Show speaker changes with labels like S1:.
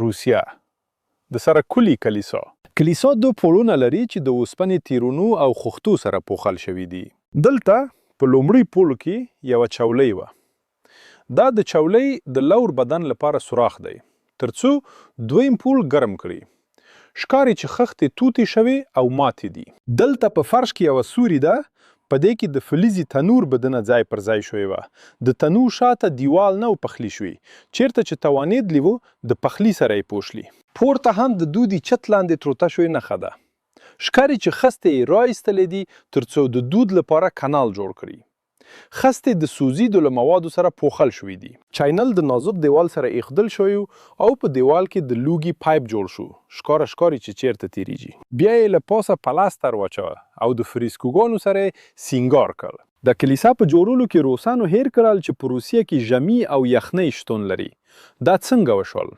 S1: روسیه، د سره کلي کلیسا. کلیسا دوه پوړونه لري چې د اوسپنې تیرونو او خښتو سره پوښل شوي دي. دلته په لومړي پوړ کې یوه چولۍ وه. دا د چولۍ د لور بدن لپاره سوراخ دی ترڅو دویم پوړ ګرم کړي. ښکاري چې خښتې توتې شوې او ماتې دي. دلته په فرش کې یوه سوري ده، په دې کې د فلزي تنور بدنه ځای پر ځای شوې وه. د تنور شاته دیوال نه و پخلي شوي، چېرته چې توانید لي و، د پخلي سره یې پوښلي. پورته هم د دودي چت لاندې تروته شوې نښه ده. ښکاري چې خستې یې را ایستلې دي ترڅو د دود لپاره کنال جوړ کړي. خستې د سوزیدو له موادو سره پوښل شوې دي. چینل د نازک دیوال سره ایښودل شوی و او په دیوال کې د لوګي پایپ جوړ شو، ښکاره ښکاري چې چېرته تیریږي. بیا یې له پاسه پلستر واچوه او د فریسکوګانو سره یې سینګار کړ. د کلیسا په جوړولو کې روسانو هیر کړل چې په روسیه کې ژمي او یخنۍ شتون لري. دا څنګه وشول؟